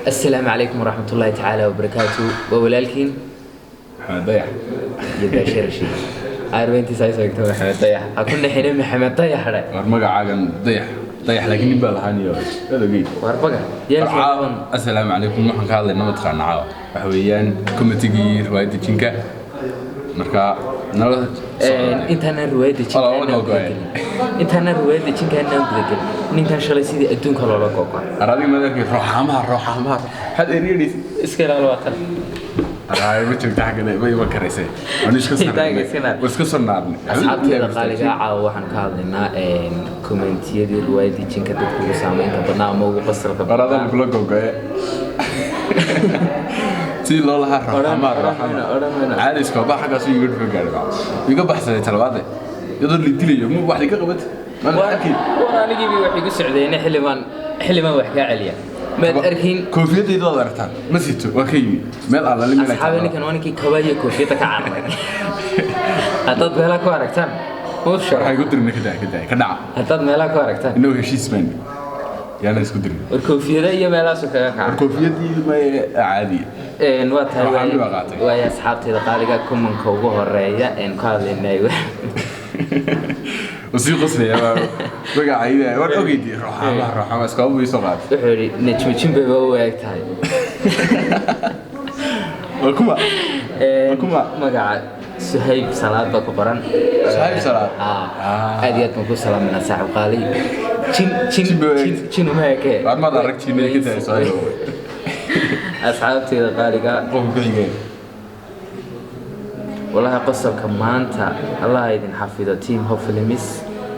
Asalaamu calaykum waraxmatullaahi tacaala wabarakaatu. Waa walaalkiin Maxamed Dayax iyo Baashir Rashiid. Arweyntiisa ay sheegto Maxamed Dayax, ha ku nixine Maxamed Dayax dhe. War magacaagan Dayax Dayax, laakiin nin baa lahaan iyo waad ogeyd. War baga yeelkeedan. Asalaamu calaykum. Waxaan ka hadlaynaa, mataqaana, caawa waxa weeyaan komitigii riwaayadda Jinka. Marka nala Intaanaan riwaayadda Wala, wala jinka gogo'ay. gudagelin, intaanaan riwaayadda jinka aanaan gudagelin, ninkan shalay sidii adduunka loola gogo'ay. Ar adiga madarkii rooxaamaha rooxaamaha maxaad eriyadhaysa? Iska ilaali, waa tan. Araay ma joogta xaggana, ma iman karaysay. Waan iska Taageersanaa. sarnay, waan iska soo naarnay. Asxaabteeda qaaliga, caawa waxaan ka hadlaynaa kommentiyadii riwaayadda jinka dadka ugu saameynta badnaa ama ugu qasalka War adaa badnaa. lagula gogo'e sidii loo lahaa rooxaamaha rooxaamaha. Odhan mayno. Caadi iskooba xaggaas iga dhufo gaadhay, iga baxsaday talabaade iyadoo la dilayo, ma wax liga qabat ma la arkin. War anigiibi waxay ku socdeen xildhibaan, xildhibaan wax kaa celiya maad arkin. Koofiyadayda waad aragtaan, ma sito, waa ka yimi meel alla meel ay Asxaabi, ninkan waa ninkii kaba iyo koofiyadda ka cararay. Haddaad meelaha ku aragtaan ma Waxay sheego. ku dirna ka daa, ka daa, ka dhaca. Haddaad meelaha ku aragtaan. Inuu heshiis baan yaana isku dirna. War koofiyada iyo meelahaasu kaga War kaca. Koofiyadii ma caadi. Waa tahay. Waxaan baa qaatay. Waaya asxaabteeda qaaliga, kumanka ugu horeeya een ku hadlaynay Usii qoslaya waa magacayda, war ogeydii rooxaamaha rooxaamaha iskaba buu soo qaatay. Wuxuu yidhi Najmo Jinbay ba u eeg tahay. Waa kuma? Waa kuma? Magaca Suhayb Salaad baa ku qoran. Suhayb Salaad? Ah. Ah. Aad iyo aad baan ku salaaminaa saaxiib qaali. Jin jin. Jin bay u Jin eeg. Jin uma eke. Waar maad arag jinay ka tahay Suhayb? Asxaabteeda qaaliga, Qofka ku xigeen. Walahi qosolka maanta, Allah idin xafido, team Hoflimis,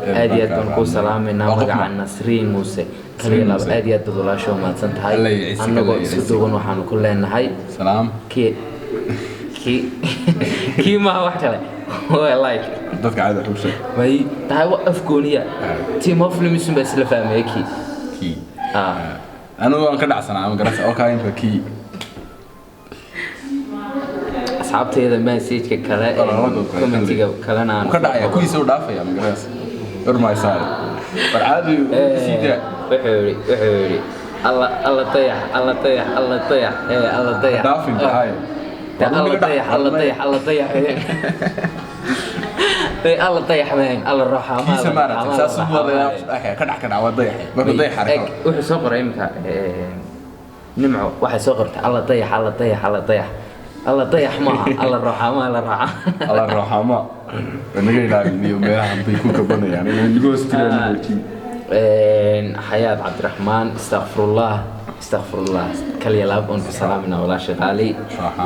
aad iyo aad baan kuu salaamaynaa. Waa qof Magaca ma? Nasriin Muuse, kaliya laba. Muuse. Aad iyo aad baad walaasha umahadsan tahay. Alla yiciise, Annagoo alla isku yiciise. duuban waxaanu ku leenahay Salaam. Kii maaha, wax kale waa like. Dadka caada wuxuu sheeg. Way tahay, waa afgooniya. Team Hoflimis baa isla fahmaya kii. Kii. Ah. Anigu waan ka dhacsanaa ama garasa oo kaa inta kii. Asxaabtayda message-ka kale, Waa lala gogo'ay. commentiga kalena aan Ka dhacaya kuwiisa u dhaafaya ma garasa, war maysaare, war caadi sii daa. Wuxuu yidhi alla alla dayax, alla dayax, alla dayax, ee alla dayax. Dhaafin tahay. De alla dayax, alla dayax, alla dayax, ee alla dayax meen, alla rooxa. Kiisa maaragtay saas u wadaya ka dhac, ka dhac, waa dayaxay marka dayax arko. Wuxuu soo qoray imika Nimco, waxay soo qortay alla dayax, alla dayax, alla dayax, alla dayax maaha, alla rooxa ma alla rooxa. Alla rooxama waa naga ilaaliniyo, meelahan bay ku gabanayaan inay nagu hoos jiraan wajiin. Xayaad Cabdiraxmaan, istakfirullah, istakfirullah, kaliya laab oon ku salaamina walaasha qaali. Raaxa.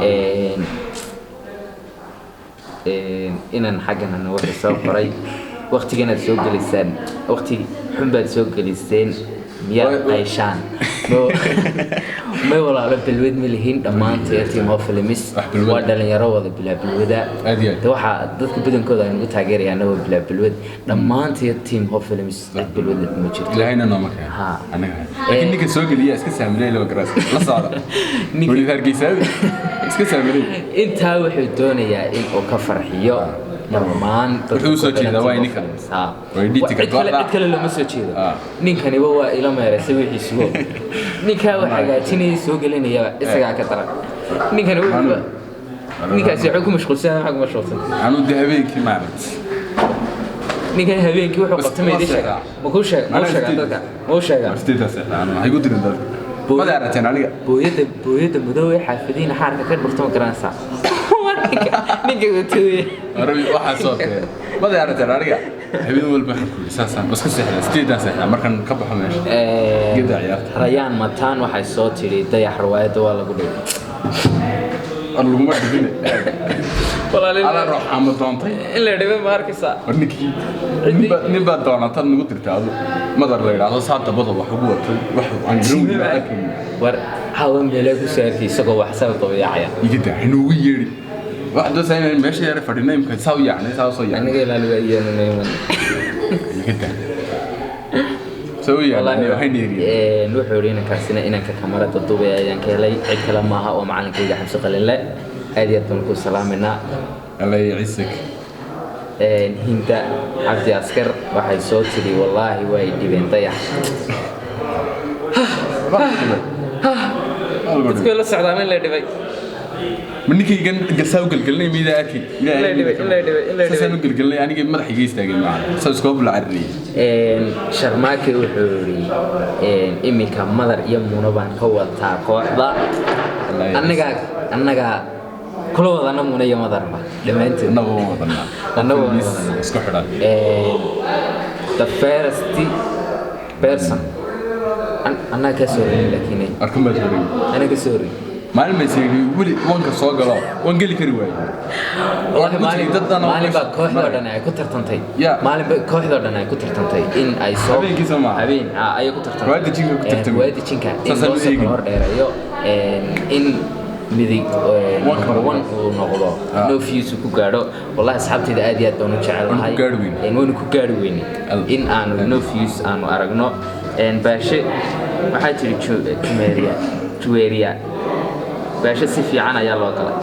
Inan xaggan wuxuu soo qoray waqtiganaad soo gelisaan, waqti xun baad soo geliseen, miyaad qayshaan? May walaalo, balwad ma lihin dhammaanteed. Team of Films Wax balwad. waa dhalinyaro wada bilaa balwada. Aad iyo aad. De waxaa dadka badankooda ay nagu taageerayaan waa bilaa balwad dhammaanteed. Team of Films cid balwad leh kuma jirto. Ilaahayna nooma keeno. Ha. Anaga laakiin ninka soo geliya iska saamilay laba garaas la socda. Weli Hargeysaabi iska saamilay. Intaa wuxuu doonayaa in uu ka farxiyo dhammaan dadka Wuxuu u soo ku xiran jeedaa waa Team of ninkan. Films. Ha. Waa editing-ka Cid kale kooxda. Cid kale looma soo jeedo. Ninkaniba waa ila meeraysa wixiisugo, ninkaa wax hagaajinaya soo gelinaya isagaa ka daran. Ninkani wuxuu ninkaasi wuxuu ku mashquulsan yahay, maxaa ku mashquulsan? Anuu de habeenkii maaragtay. Ninkan habeenkii wuxuu Bas qabtay ma ma idin sheega? seexdaa. Ma kuu sheeg, ma u Anaa sheegaa dadka, ma u sheegaa? Sideedaa seexdaa anu, waxay ku dirin dadka mada aragteen aniga. Booyadda madow ee xaafadiina xaarka ka dhurta ma garanaysaa? Ninka watooye. Arabi waxaa soo keen mada aragteen aniga habeen walba waxaan ku yidhi saasaan bas ka seexdaa, sideedaan seexdaa markaan ka baxo meesha geda ciyaarta. Rayaan Mataan waxay soo tidhi dayax riwaayadda waa lagu dhigay. War laguma dhibine, ala rooxaama doontay. In la dhibay ma arkaysaa? War ninkii nin baa doonataad nagu dirta adu madar la yidhaahdo saa dabada wax ugu watay, wax aan garan weyn baa arkayn. War hawa meelaa ku soo arkay isagoo wax sabab dabiicaya. Iga daa inuugu yeedhi wax doosa inaan meesha yara fadhina imka saa u yaacnay, saa u soo yaacnay. Aniga ilaaliga iyanunayman. Iga daa saa u yaacnay, waxay neeriyeen. Wuxuu yidhi inankaasina inanka kamarada duubay ayaan ka helay, cid kale maaha oo macalinkayga Xamse Qalinle. Aad iyo aad baan ku salaaminaa. Alla yacisik. Hinda Cabdi Askar waxay soo tidhi wallaahi way dhibeen dayax. Dadku way la socdaan in la dhibay. Ma ninkaygan gasaa u gelgelinay miida arkay? In la dhibay, in la dhibay, in la dhibay. Saasaan u gelgelinay aniga, madaxa iga istaagay macana, saa iskoob la carariyay. Sharmaake wuxuu yidhi iminka Madar iyo Muno baan ka wataa kooxda. Wallaahi. Annagaa kula wadana Muno iyo Madarba dhammaanteed. Annagu waan wadanaa. Annagu waan Miis wadanaa. Isku xidhan. The first person annaga ka soo horreeyay laakiin Arkan baa soo horreeyay. Annaga ka soo horreeyay. Maalin baa isiri weli wanka soo galo, waan geli kari waayey. Wallahi maalin Dad dhan oo maalin baa kooxdoo maray. dhan ay ku tartantay. Yeah. Maalin baa kooxdoo dhan ay ku tartantay in ay soo Habeenkii soo maaha? Habeen ayay ku tartantay. Riwaayadda jinka ku tartamay. Riwaayadda jinka in Saasaan loo u soo eegin. kala hor dheereeyo, in midig Wanka number one uu noqdo, no views uu ku gaadho. Wallahi asxaabtayda aad iyo aad baan u jecelahay. Waanu ku gaadhi weynay. Waanu ku gaadhi weynay in aanu no views aanu aragno. Baashe waxaa jiri Jumeeriya, Juweeriya Baashe si fiican ayaa loo galay.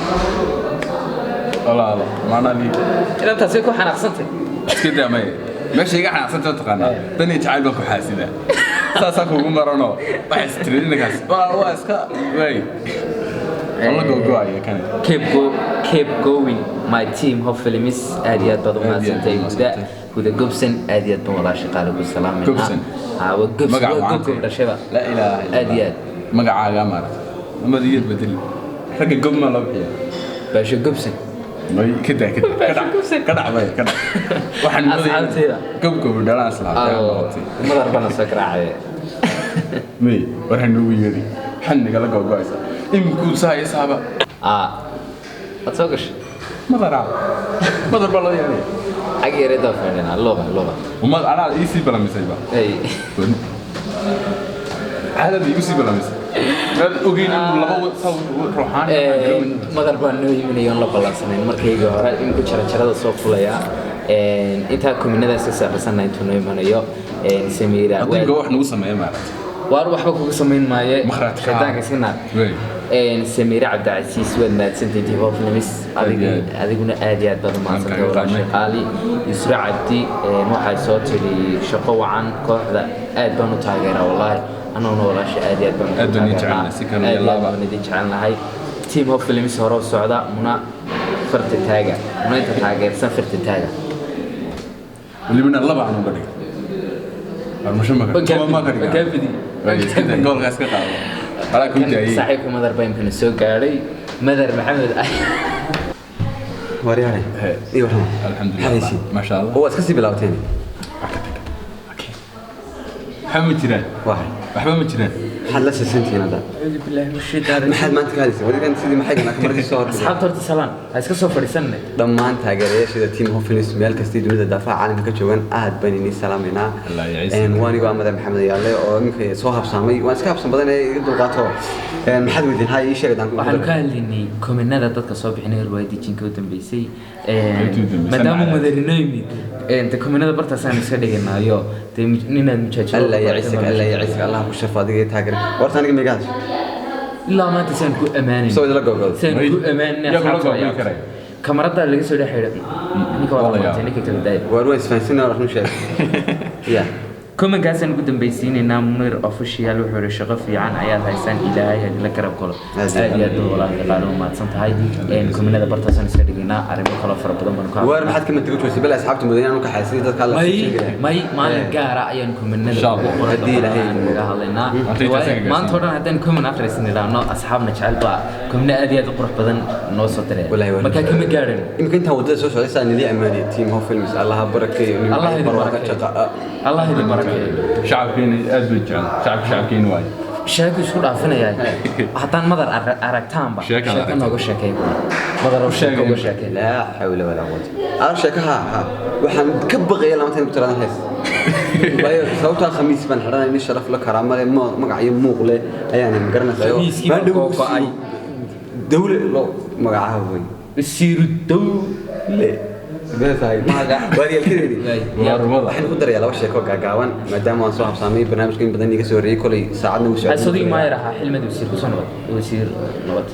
Walaalo maanaa Inantaasi ku xanaaqsantay. Iska daa, maya, meesha iga xanaaqsanta taqaanaa, dan iyo jacayl baan ku xaasidaa, saasaa kugu maranoo waxay is tiri ninkaas waa iska waay alla gogo'aya kane. Keep going, my team. Hopefully miss aad iyo aad baad u Aad iyo aad mahadsantay. baad u Huda mahadsantay. Huda Gobson, aad iyo aad baan walaasha qaali ku salaamayna. Gobson. Ha, waa Gobson. Magaca Waa maanta. Gob dhashayba. Laa ilaaha illa. Aad iyo aad. Magacaaga maaragtay amad iyo bedel ragga gob maa loo bixiyaa? Baasho Gobson. May, ka daa, ka daa, ka dhac, ka dhac bay, ka dhac waxaan moodayay. Asxaabtayda. Gob gob dhalaan islaa noqotay. Madar bana soo garaacay. May, war ha noogu yeedhi, waxaan nagala gogo'aysa iminkuu saa iyo saaba. Waad soo gashay. Madaraa, madar baa loo yeedhaya. Xag yareed baa fadhinaa luuqa luuqa. Ummad anaa ii sii balamisayba. Ay. Caadada igu sii balamisay maad ogeyn inuu laba saw ruuxaan. Madar baa noo yiminayoon la ballansanayn markaygii hore iminku jarajarada soo fulayaa. Intaa kuminadaas ka saabsanna intuu noo imanayo. Samiira Adinka wax nagu sameeya maaragtay. Waar waxba kugu samayn maaye. Makhraadka. Shaydaanka iska naar. Wey. Samiira Cabdicasiis, waad mahadsantahay Hoflimis. Aad iyo aad. Adiguna aad iyo aad baad u mahadsantahay. Waan kaaga walaashay qaadnay. qaali Yusra Cabdi, waxay soo tiri shaqo wacan, kooxda aad baan u taageeraa. Wallaahi anaguna walaasha aad iyo aad baan Aad baan idin taageernaa. jecelnahay, si kale iyo Aad iyo aad laaba. baan idin jecelnahay. Team Hoflimis hore u socda. Muna farta taaga, muna inta taageersan farta taaga. Welibana laba aan uga dhigay armasho ma Waan kaa toban ma ka fidiyey, waan kaa fidiyey. Way, iska daa, goolka iska qaado walaa ku daayay. Saaxiibka Madar baa imkana soo gaadhay, Madar Maxamed. Waryahay. He. Iyo warrama. Alxamdulillah. Maxaad haysiin? Maasha Allah. Oo waad iska sii bilaabateen. Waxba ma jiraan. Waxay. Waxba ma jiraan. Maxaad la sisantihiin hadda? Acuudu billahi min shaytaani. Maxaad maanta ka hadlaysay? Weligan sidii maxay ganaa kamaradii soo hordhigay. Asxaabta horta salaan ha iska soo fadhiisanne. Dhammaan taageerayaashada Team Hoffinis meel kastay dunida daafaha caalamka ka joogaan aad baan idin salaamaynaa. Allah ya ciise. Waa anigoo ah Madar Maxamed Yaale oo iminka soo habsaamay. Waan iska habsan badan ee iga dulqaato. Maxaad weydiin? Haa, ii sheeg haddaan ku Waxaanu daro. ka hadlaynay kominada dadka soo bixinay riwaayadii jinka u dambeysay. Qaybtii u dambeysay. Maadaama Macallin. madarino yimid, de kominada bartaasaan iska dhiganaayo dee ninaad mujaajiro. Allah ya ciise, Allah ya ciise, Allah ku sharfo adiga iyo taageer. Horta aniga miga hadashay? Ilaa maanta saan ku ammaanayn. Soo idila gogodo. Saan ku ammaanayn. Yaa kula Asxaabta gogoyi ayaa. karay. Kamarada laga soo dhex xidhay ninka waa Walaalayaal. dhamaatay, ninka kala daaya. Waar waan isfahansanaa, run sheeg. Ya. Komankaasaan ugu dambaysiinaynaa. Munir Official wuxuu yihi shaqo fiican ayaad haysaan, Ilaahay hadila garab galo. Aad iyo aad iyo aad baa walaahi qaali u mahadsan tahay. Kominada bartaasaan iska dhigaynaa, arrimo kaloo fara badan baanu ka Waar hadlaynaa. maxaad ka matagu joogtay? Bal asxaabta mudane inaan u kaxay sidii dadka alla May sheegaya. May, maalin gaara ayaan kominada Insha Allah. ugu quruxda Haddii badan Ilaahay aan idmo. kaga hadlaynaa. Maanta intaas Waayo, ayaan maanta oo dhan haddaan komin akhrisin idhaahno, asxaabna jecel baa komina aad iyo aad u qurux badan noo soo diraya. Wallaahi waa Markaa kama gaadhin. Imika intaan waddada soo socday saan idin ammaaniyay Team Hof Films, Allah ha barakeeyo. Allah idin barwaaqo barakeeyo. jaqa. Allah idin barakeeyo. Shacabkeena aad bay jecel, shacabka shacabkeena waaye. Sheeko isku dhaafinaya haddaan Madar aragtaanba Sheeko aan sheeko aragtaan. Nooga sheekay Madar oo sheeko uga sheekay. Laa xawla walaa quwwata. Ar sheeko ha ha. Waxaan ka baqayaa lama tan ku tiradan hees. Waayo sababtaa khamiis baan xidhanay, nin sharaf la karaamo leh, magac iyo muuq leh ayaan garanaysaa. Khamiiskii baa go'go'ay. Dawle loo magacaabo way. Wasiiru dawle. Sidee tahay? Waaryaalkeedii. Warmada. Waxaan ku darayaa laba sheeko gaagaaban maadaama waan soo habsaamay barnaamijka in badan iga soo horreeyay, kolay saacadna wuu socday. Xasodii maayar ahaa xilmad wasiir kusoo nabad, wasiir nabad.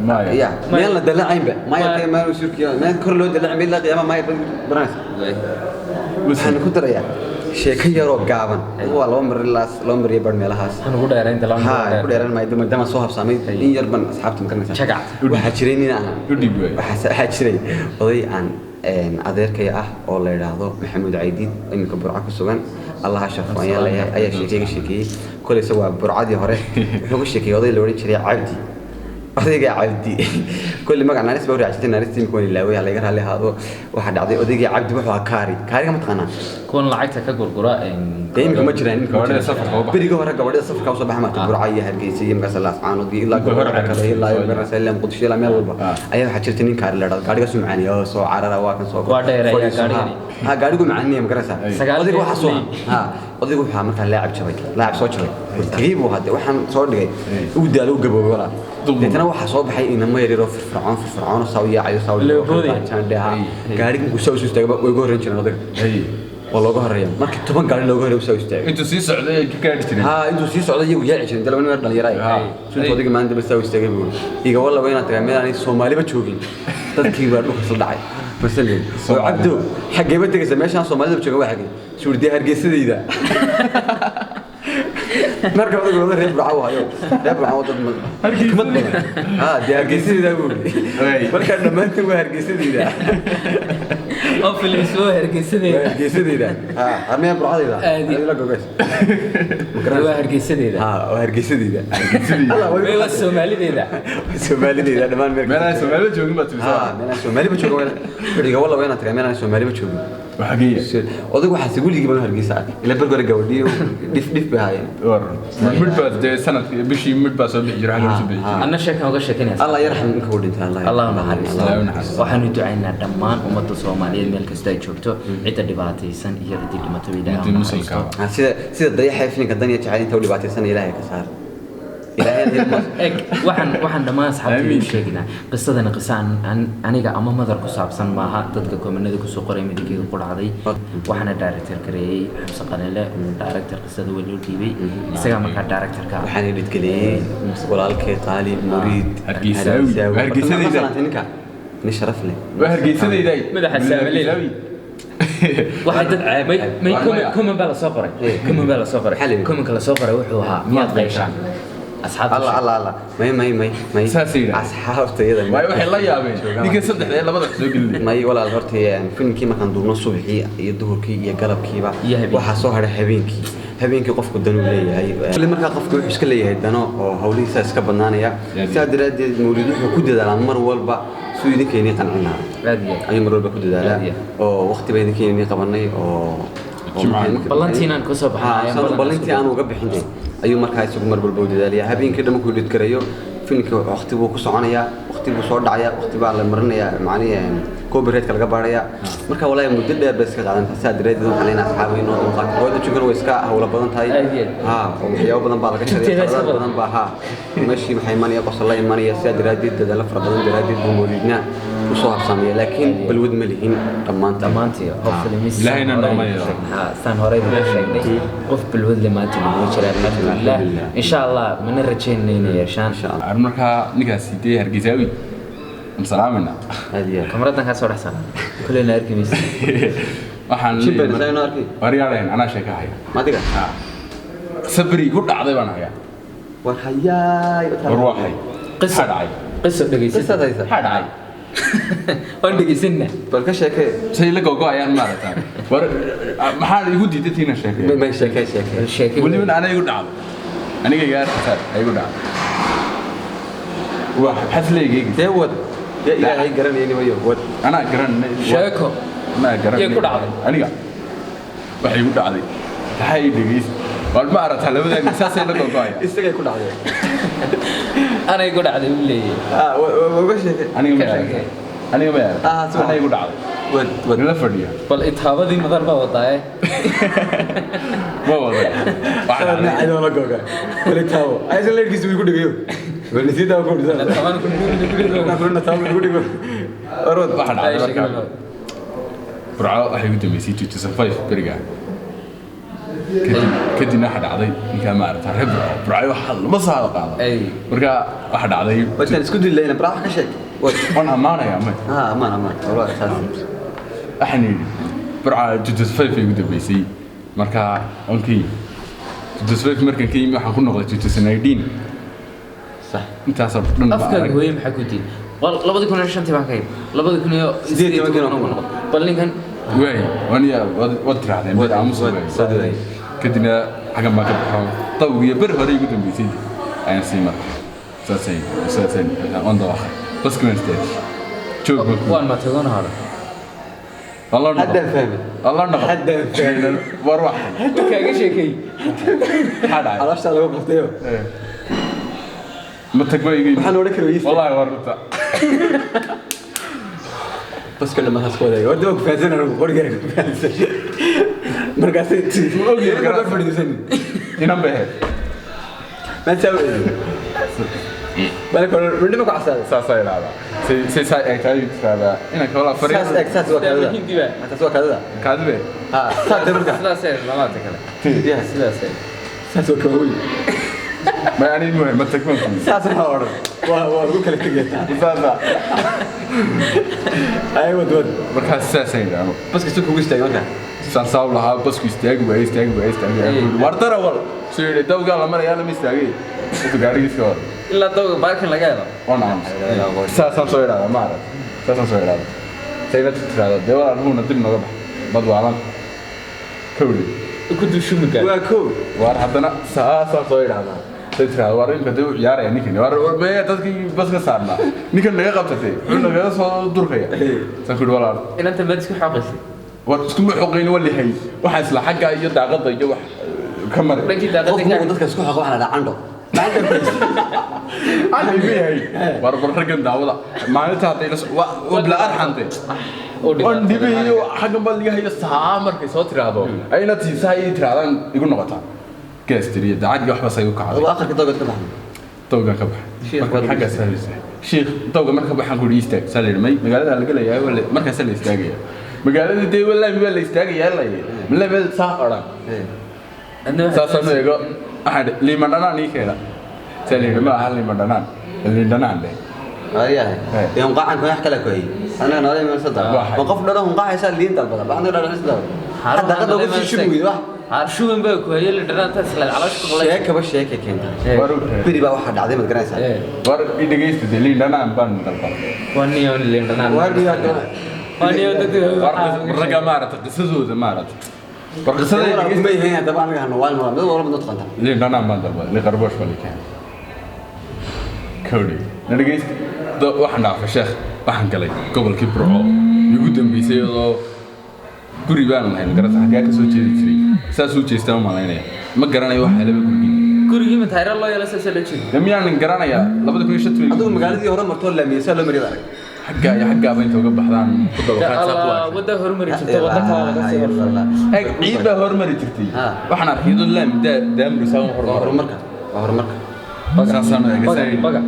Maya. Ya, meel la dalacaynba. Maayar kaya meel wasiirkiya, meel kor loo dalacin meel la qiyaama maayar baad baranaysa. Waxaan ku darayaa Sheeko yaroo gaaban waa 2 mar ilaa 2 mar iyo bar meelahaas. Waxaan ugu dheerayn dalaan. Ha ku dheeraan maayo, maadaama soo habsaamay in yar ban asxaabta ma garanaysaa. Jagac. Waxaa jiray nin aan U dhiib waay. Waxaa jiray oday aan adeerkay ah oo la yidhaahdo Maxamuud Caydiid, iminka Burco ku sugan, Allaha sharfo ayaan leeyahay, ayaa sheekeyga sheekeeyey. Kolay isagu waa Burcadii hore. Wuxuu ka sheekeeyey oday la odhan jiray Cabdi. Odayga Cabdi kulli magac naanis baa u raacsan, naanista imika waan ilaaway, ha laga raalli ahaado. Waxaa dhacday odaygii Cabdi wuxuu ahaa kaari. Kaariga ma taqaanaa? Kuwan lacagta ka gurgura. Dee imika ma jiraan, imika ma Gabadhida jiraan. safarka u baxa. Berigii hore gabadhida safarka usoo baxa maarta, Burca iyo Hargeysa iyo markaas Laascaanood iyo ilaa Hore gobolada kale ilaa Hargeysa. Garasa ilaa Muqdisho ilaa meel walba ayaa waxaa jirta nin kaari la dhahdo. Gaadhigaasuu macaaniya oo soo carara, waa kan soo Waa dheereeya fadhiiso, gaadhigani. Ha gaadhigu macaaniya, ma garanaysaa. Sagaal Odayga waxaa soo jeer. Ha odaygu waxaa markaa laacib jabay, laacib soo jabay, tegey buu hadde waxaan soo dhigay, uu daalo, u gaboobay walaal. Duq. Deetana waxaa soo baxay inamo yaryar oo firfircoon firfircoon oo saa u yaacayo, saa u Leeboodaya. jaandhe, ha gaadhiga markuu saa u istaagaba way uga horreyn jireen odayga. Waa looga horreeya markii 10 gaari looga horreeyo saa u istaagay. Intuu sii socday ay ka gaadhi jireen. Ha, intuu sii socday iyagu yaaci jireen, dalaba nin dhalinyaro ay sunta odayga maalinta bas saa u istaagay buu iga walla waa inaan tagaa meel aanay Soomaaliba joogin. Dadkii baa dhulka isla dhacay masalan oo Cabdo xageeba tegaysa meeshaan Soomaalida jooga? Waa xagee suurdii? Hargeysadayda. Marka odaygu wada reer Burco hayo, reer Burco dad xikmad badan, ha dee Hargeysadayda buu Ay. Marka dhammaantiin waa Hargeysadayda. Oo filim soo Hargeysadeeda. Waa Hargeysadayda, ha armiya Burcadayda. Aadi. Adiga la gogays. Waa Hargeysadeeda. Ha, waa Hargeysadayda. Allah. Waa Soomaalideeda. Soomaalidayda dhammaan meel. Meel aan Soomaalida joogin baad ha timisaa. Meel aan Soomaaliba joogin weriga walla waa inaan tagaa meel aan Soomaaliba joogin. Waa xageeya? Odaygu waxaase weligii baan Hargeysa arkay ila bergore gabadhiyo dhif dhif bay ahaayeen. War midh baa dee sanadkii bishii midh baa soo bixi jiray, waxa laga soo bixi jiray. Anna sheekan uga sheekanaysa. Allah yarxam ninka uu dhintay, Allah Allah naxariisto. Allah naxariisto. Waxaanu ducaynaa dhammaan ummadda Soomaaliyeed meel kasta ay joogto, cidda dhibaataysan iyo ciddii dhimatay, Ilaahay ha Ummadii naxariisto. muslimka. Ha, sida dayaxa filimka Dan iyo Jacayl inta u dhibaataysan Ilaahay ka saar, Ilaahay Eg, waxaan dhammaan asxaabtayda u Amiin. sheegnaa qisadana qisa aniga ama Madar ku saabsan maaha. Dadka comment-nada kusoo qoray midigeyga ku dhacday, waxaana director gareeyey Xamse Qalile. Director qisada waa loo dhiibay isagaa markaa directorka. Waxaan edit-geliyey walaalkay qaali Muriid. Hargeysaawi. Hargeysadayda. Ninka nin sharaf leh. Waa Hargeysadayda. Madaxa Saamaley. Waxay dad may may Waa comment maya. Comment baa la soo qoray. Comment baa la soo qoray. Maxaa la yidhi? Comment la soo qoray wuxuu ahaa: miyaad qayshaan asxaabta? Allah Allah Allah, may may may may. Saasay yidhahdeen. Asxaabta iyada Waayo waxay la yaabeen ninka saddexda ee labada soo gelinay. May walaal, horta filimkii markaan duubno subaxii iyo duhurkii iyo galabkiiba Iyo habeenkii. Waxaa soo hadhay habeenkii. Habeenkii qofku danuu leeyahay. Kulli markaa qofku wuxuu iska leeyahay dano oo hawlihiisa iska badnaanaya. Sidaa daraaddeed Mawlid wuxuu ku dadaalaa mar walba suu idinkeynii qancin lahaa. Aad iyo aad. Ayuu mar walba ku dadaalaa. Aad iyo aad. Oo waqti baa idinkeynii qabanay oo Jimcaha. Ballantiinaan kusoo baxnay, ayaan sanu ballan ballantii aan uga bixin ayuu markaa isagu mar walba u dadaalayaa. Habeenkii dhan markuu dhidgarayo filimka, waqti buu ku soconayaa, waqti buu soo dhacayaa, waqti baa la marinayaa, macnihi copyright-ka laga baarayaa. Marka walaahi muddo dheer bay iska qaadantaa. Sidaa daraaddeed waxaan leenahay asxaabay inoo dulqaata. Hooyada joogana way iska hawlo badan tahay. Aad iyo aad. Ha, oo waxyaabo badan baa laga Jugteeda shaqeeya iska qaladaad badan. Badan baa, ha, meeshii waxaa imanaya, qosol la imanaya. Sidaa daraaddeed dadaalo fara badan daraaddeed buu Mawlidna usoo habsaamaya, laakiin balwad ma lihin dhammaantiin. Dhammaantii hopefully miss. Ilaahayna nooma yeelo. Saan horey uga sheegnay, qof balwad le maanta laguma jira, alxamdulilah. Alxamdulillah. Insha Allah mana rajaynayna inay yeeshaan. Insha Allah. Ar markaa ninkaasi dee Hargeysaawi am salaamayna. Aad iyo aad. Kamaradan kaa soo dhex saara kulleyna arki maysa. Waxaan Shib been, saa inoo arkay. Waryaadheen, anaa sheeka haya. Madiga? Sabri ku dhacday baan hayaa. War hayaay. War waxay Qiso. Maxaa dhacay? Qiso dhegeysan. Qisaad haysa. Maxaa dhacay? Waan dhegeysanna. Bal ka sheekee. Say la gogo ayaan maaragtaa. War maxaa igu diiday tiina sheekay? May sheekee, sheekee. Bal sheekay. Weliba anaa igu dhacday, aniga iga arkataan igu dhacday. Waa xasleygeyga. Dee wad dee, Ilaahay garanayni wayo, wad. Anaa garan. Sheeko. Anaa garan. Yay ku dhacday? Aniga waxay igu dhacday tahay dhegeys. War ma aragtaa labadan saasay la gogoaya. Isagay ku dhacday. Anay ku dhacday uu leeyahay. Ah, uga sheekee. Aniga ma Ka aragtaa. sheekay. Aniga ma aragtaa. Ah, si anaa igu dhacday. Wad, wad. Nala fadhiya. Bal itaabadii Madar baa wadaaye. Ma wada waxaa Sababna dhacday. cadoo la goga wali taawo aysan leerkiisa wuu igu dhigayo wali sii daawo ku dhisan. Taban ku Anaa kulana taawo igu dhigo. War wad. Waxaa dhacday markaa Burco waxay ugu dambeysay 2005 berigaa. Kadibna waxaa dhacday ninkaa ma aragtaa reer Burco, Burco waxa lama saada qaado. Ay. Marka waxaa dhacday Wataan isku dilayna barax ka sheeg, wad. Waan ammaanayaa may. Ah, amaan amaan, walaa saas. Waxaan yidhi Burco 2005 ay ugu dambeysay. Marka waan ka yimi 2005. Markaan ka yimi waxaan ku noqday 2019. Sax. Intaasoo dhan baa Afkaaga arag. Hooye, maxaa ku diiday? 2005-tii baan ka yimi, 2018 ku noqon. Bal ninkan. Waay, waan waad tirahdeen bad aamus waay. Soo waay. Kadibna xaggan baan ka baxo, dawgiyo beri hore igu dambeysay ayaan sii maray. Saasay waan dawaqay, baski waan istaajiyey, joog baan ku Waan matagona hore. Allah noqo. Haddaan fahmay. Allah noqo. Haddaan fahmay. War wax Kaaga sheekay. Maxaa dhacay? Calooshaa lagu qabtayo. Ma tag baa iga yimid. Waxaan odhan kara weydiista. Wallaahi waa runta. Baska dhammaantaas ku wadaagay. Horta waa ku fahansan anigu, qorigaaga ku fahansan. Markaasay Ma ogyahay markaa garaad. Fadhiisan. Inan bay ahayd. Maanta waa balka midnimo ku casaaday. Saasaa idhaahdaa, say saa eegtaa ayuu tiraahdaa inanka walaa fariin. Saas eeg, saas waa kaadida. Hindi baa. Taas waa kaadida. Kaadibe. Ha, saas dee markaa. Sidaas ee labaata kale. Yeah, sidaas ee. Saas waa kawaaweyn. Ma ani muhe ma tag baan ku yidhi. Saas waxaa odhan. Waa lagu kala tegayaa. Saasa. Ay, wad wad. Markaas saasay idhaahdo. Baska soo kugu istaagay markaa. Saan saab lahaa, basku istaagi waayey, istaagi waayey, istaagi waayey. War darawal soo yidhi, dawgaa la marayaa, lama istaagay, intuu gaarigiiska wada. Ilaa dawga baarkin laga helo. Waan aamusay. Saasaan soo idhaahdaa, ma arag, saasaan soo idhaahdaa, sayna tiraahdaa dee walaal ruuna dib nooga bax bad waalan kawdhi. Ku dushumi gaar. Waa koow. Waar haddana saasaan soo idhaahdaa, say tiraahdaa waar imka dee u ciyaaraya ninkani, waar war maya dadkii baska saarnaa ninkan naga qabtatay, wuxuu nagaga soo durkaya. Saan ku yidhi walaal. Inanta maad isku xooqaysay? War iskuma xoqayn, walihay waxaa isla xagga iyo daaqada iyo wax ka maray. Dhankii daaqada. Qofku markuu dadka isku xaqo waxaa la dhahaa candho. Gacanta ku haysa. Cali ma yahay war bar raggan daawada maalinta hadday la waa bila arxante waan dhibayo xaggan baa liga hayo. Saa markay soo tiraahdo ayna tiisaha ii tirahdaan igu noqotaa gaastiriya daacad iyo waxbaas ay u kacday. Adigu akhirka dawgaad ka baxday. Dawgan ka baxay. Shiikh markaan baad xaggaas saaraysa shiikh dawga marka baxaan ku istaag saa la yidhi, may magaalada laga leeyahay waa markaasaa la istaagaya magaalada dee wallaahi waa la istaagayaa laye malabi saa odhan. Saasaan u eego, waxaan idhi liima dhanaan ii keena. Saa la yidhi, ma aha liima dhanaan, liin dhanaan dheh. Waayahay. Eh. Dee hunqaacan wax kale ku hayay. Anaga noolay meel saddex. Waxay. Ma qof dhalo hunqaacaysa liin dalbada. Ba anaga dhalo saddex. Hadda qada ugu sii shubi weydo wax. Shuban baa ku hayay dhanaantaas la caloosha ku qalay. Sheekaba sheeke keenta. War u keenay. Beri baa waxaa dhacday, maad garanaysaa. War i dhegaysta dee, liin dhanaan baan dalbaday. Waa niyo liin dhanaan. Waar biyaa doona. Waa niyo dadka. War ragga maaragtay qisadooda maaragtay war qisada i Walaal dhegaysta. kuma yahayn haddaba anaga hano waan mid walba mid taqanta. Liin dhanaan baan dalbaday, liin qarboosh baa la keenay kawdhi na dhegaysta. Waxaan dhaafay sheekh, waxaan galay gobolkii Burco igu dambeysay iyadoo guri baan lahayn garata xaggaa ka soo jeedi jiray, saas u jeestaa u malaynaya, ma garanayo waxa laba gurigii. Gurigii ma tayra loo yeelo saas loo jeedo? De miyaanan garanayaa 2005-tii. Adigu magaaladii hore martoo laamiyay saa loo mariyay arag. Xaggaa iyo xaggaaba inta uga baxdaan ku dabaqaad saa ku Allah arkay. Wada horumari jirta, wada kale laga sii hormaray. Eeg, ciid baa hormari jirtay. Ha. Waxaan arkay iyadoo laami daamri saa u Waa hormar. horumarka. Waa horumarka. Saasaan u eegay, Baga, saa yidhi. baga.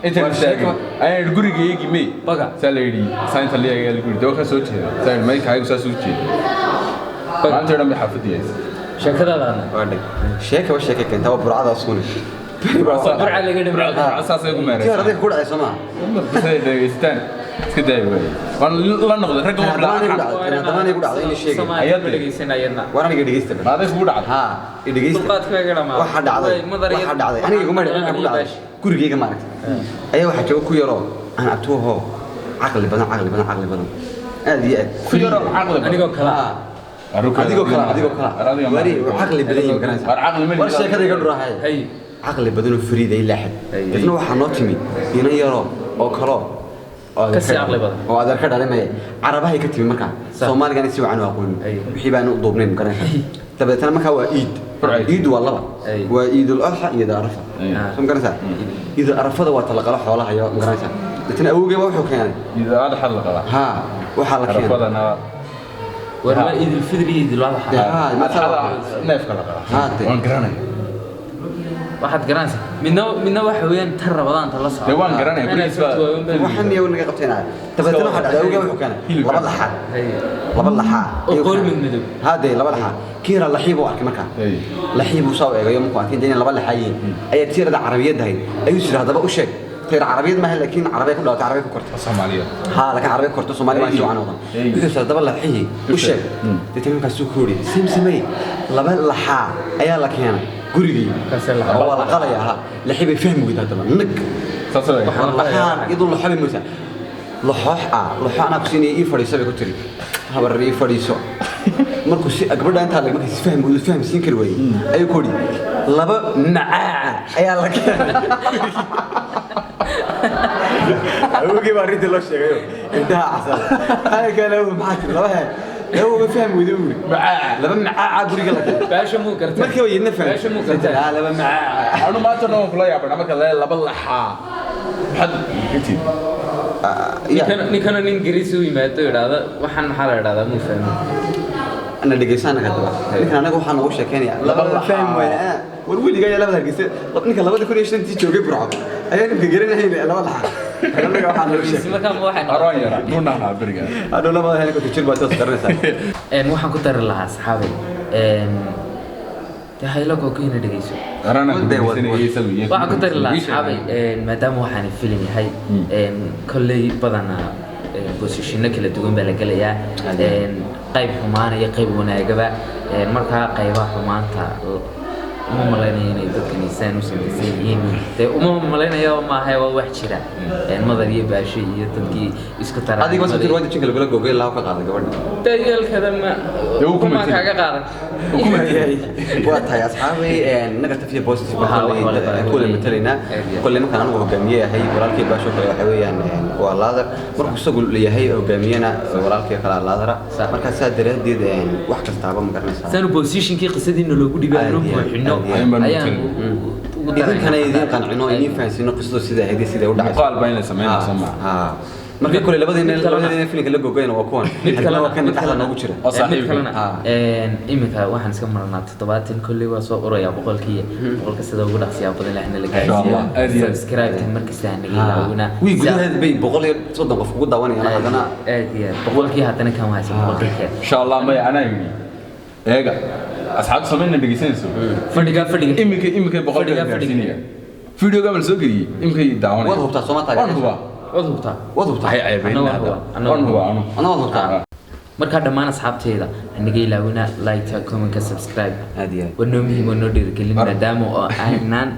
Intaan Waa istaagay sheeko. ayaan yidhi guriga eegi mey. Baga. Saa la yidhi saa inta la eegay la guri dee waa ka soo jeeda, saa yidhi may kaagu saas u jeeda. Baga. Maalintii dhan bay xaafadii haysay. Sheekadaada. Waa dhig. Sheekaba sheeke keenta, waa burcadaas kuna. Beri baa Burcada. Burca laga dhimay. Burcada saasay ugu Tii hore meeraysaa. adiga ku dhacay soo maaha. Qisaday dhegaystaan iska daaya waaye, waan la noqday ragga waa Tan bila haddana igu arxan. dhacday. Tan haddana igu dhacday in sheegay. Soomaaliya ma dhegeysanayana. War aniga dhegeysta bal. Maaday kugu dhacday? Ha, i dhegeysta. Dulqaadka iga dhamaaday. Waxa dhacday. Way, madar Waxa dhacday. Aniga iguma dhicin, waxa ku dhacday. Gurigeyga maaragtay. Ayaa waxa jooga ku yaroo aan abtuuho caqli badan, caqli badan, caqli badan. Aad iyo aad. Ku yaroo caqli badan. Anigoo kale. Ha. Adigoo kale, adigoo kale. Wari caqli badan yahay garanaysaa. War caqli ma War sheekada iga dhurahay. Hay. Caqli badan oo fariid ay laaxad. Ay. Dadna waxaa noo timi inan yaroo oo kaloo oo Ka sii caqli badan. oo adeer ka dhalay maya carabahay ka timi markaa. Sax. Soomaaligana si wacan u aqoonin. Ay. Wixii baan u duubnayn garanaysaa. Dabeetana markaa waa iid. Burcay. Iid waa laba. Ay. Waa iidul adxa iyo iidul arafa. Ay. Soo ma garanaysaa? Iidul arafada waa talaqalo xoolaha iyo ma garanaysaa. Dabeetana awowgay baa wuxuu keenay. Idaacada xad la qabaa. Haa, waxaa la keenay. Arafadana. War waa idil fidri iyo idil adxa. Haa, adxada neefka la qabaa. Haa, dee. Waan garanaya. Waxaad garanaysaa midna waxa weeyaan tan rabadaanta la socda. Dee waan garanaya, Inay gurigiis baa- soo tuwaayeen. Waxaan niyow naga qabtayna. Dabeetana waxaa dhacday awowgay wuxuu keenay Hilibka. laba laxaad. Hay. Laba laxaa. Oo Ayuu qoor keenay. mid madow. Haa, dee laba laxaa. Kii yaraa laxii buu arkay markaa. Ay. Laxii buu saa u eegayo markuu arkay inay laba laxaa yihiin. Ayaa tiirada carabiyadda ahayd. Ayuu yidhi haddaba u sheeg. Tayr Carabiyad maaha, laakiin Carabiya ku dhalatay, Carabiya ku kortay. Soomaaliya. Ha, laakiin Carabiya ku kortay, Soomaali baan si wacan noqon. Wuxuu soo daba laxihii u sheeg. Deetana markaasuu ku yidhi, "Samsamey, laba laxaa ayaa la keenay gurigii." Markaasay laxaa. Oo waa la qalayaa. Ha, laxii bay fahmi weyday haddaba nag. Saas way. War laxaan iyadoo laxo bay moodaa laxoox ah. "Laxo anaa ku siinaya, ii fadhiiso," bay ku tiri. "Habar, ii fadhiiso." Markuu si gabadha intaa lag markii si fahmi weydo, fahmi siin kari waayey, ayuu ku yidhi, "Laba macaaca ayaa la keenay." Awogii baa arrintii loo sheegayo, indhaha casal halkan. "Awow, maxaa tiri? Laba he?" "Awow, fahmi weydo," buu yidhi. Macaaca. Laba macaaca guriga la keenay. Baasha muu gartay. Markiiba yidna fahmi. Baasha muu gartay. "Ah, laba macaaca." Anu maanta dhan waan kula yaabana marka laba laxaa. Maxaad intii? Ya. Ninkana nin Ingiriisi u yimaado, idhaahda, "Waxaan maxaa la idhahdaa?" Muu fahmin. Ana dhegeysan hadaba. Ninkan anaga waxaa noogu sheekeynaya laba laba fahmi waaya. War weligaa ayaa labada Hargeysa, ninka 2005-tii joogay Burco ayaa ninka garanahayn laba laxa. Anaga waxaa noogu sheekay. Markaa ma waxay Araan yara. Nuunaha beriga. Hadhow labada hel ku jir baa taas garanaysaa. Waxaan ku dari lahaa, asxaabay, dee haylo kookeyna dhegeyso. Araan Wad bay wad- wad. Waxaan ku dari lahaa, asxaabay, maadaama waxaan filim yahay, kolley badanaa positiono kala duwan baa la gelayaa. Qayb xumaan iyo qayb wanaagaba. Markaa qaybaha xumaanta uma malaynayo inay dadkan isaan u samaysan yihiin. Dee uma malaynayo maaha, waa wax jira. Madar iyo Baashe iyo dadkii isku taraa. Adiga bas jir, waa jinka lagula googay lahaa ka qaaday gabadha. Dayaalkada ma Dee wuu ku kuma matin. kaaga qaadan. Waa tahay, asxaabay, negative iyo positive Waxa wax waliba kule matalaynaa. Aad iyo aad. Kolley markaan anigu hogaamiye ahay, walaalkii Baasho kale waxa weeyaan waa laadar. Markuu isagu leeyahay hogaamiyena, walaalkii kale laadara. Markaa saa daraaddeed wax kastaaba ma garanaysaa. Saanu positionkii qisadiina loogu dhibay aanu Aad iyo aad, buuxino aad iyo aad. ayaan ugu daraynaa. Idinkana idiin qancino, idiin fahansiino qisadu sida ahayd iyo sida u dhacayso. Muuqaal baa inay samaynayso maaha. Ha. Marka kule labadiina Mid kalena- labadiina filimka la googayna waa kuwan. Mid Hadna kalena waa kan mid dhexda kalena noogu jira. Oo mid saaxiibka. kalena Ah. Iminka waxaan iska marnaa 70, kolley waa soo urayaa 100-kii, 100-ka sida ugu dhaqsiyaa badan lehna la Insha Allah. gaarsiiyo. Aad iyo aad. Subscribe markasta hanaga ilaawina. Wii gudaheed bay 130 qof ugu daawanayaan haddana. Aad iyo aad, 100-kii haddana kan haysa 100-kii keen. Insha Allah. Maya, anaa yidhi. Eega. Asxaabta sameynna dhegeysanayso. Fadhiga, fadhiga. Iminka 100-ka Fadhiga, fadhiga. gaarsiinaya. Videoga ma la soo geliyey? Iminka daawanaya. Waad hubtaa, soo ma taageeraysa? Waan hubaa. Waad hubtaa? Waad hubtaa? Waxay ceebeyn Anna waan hadda. hubaa, anna Waan hubaa anu. Ana waad hubtaa? Markaa dhammaan asxaabteeda hanaga ilaawina like, comment, subscribe. Aad iyo aad. Waa noo muhiim, waa noo dhiirigelin, maadaama oo aanan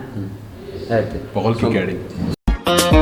aad 100-kii gaadhay.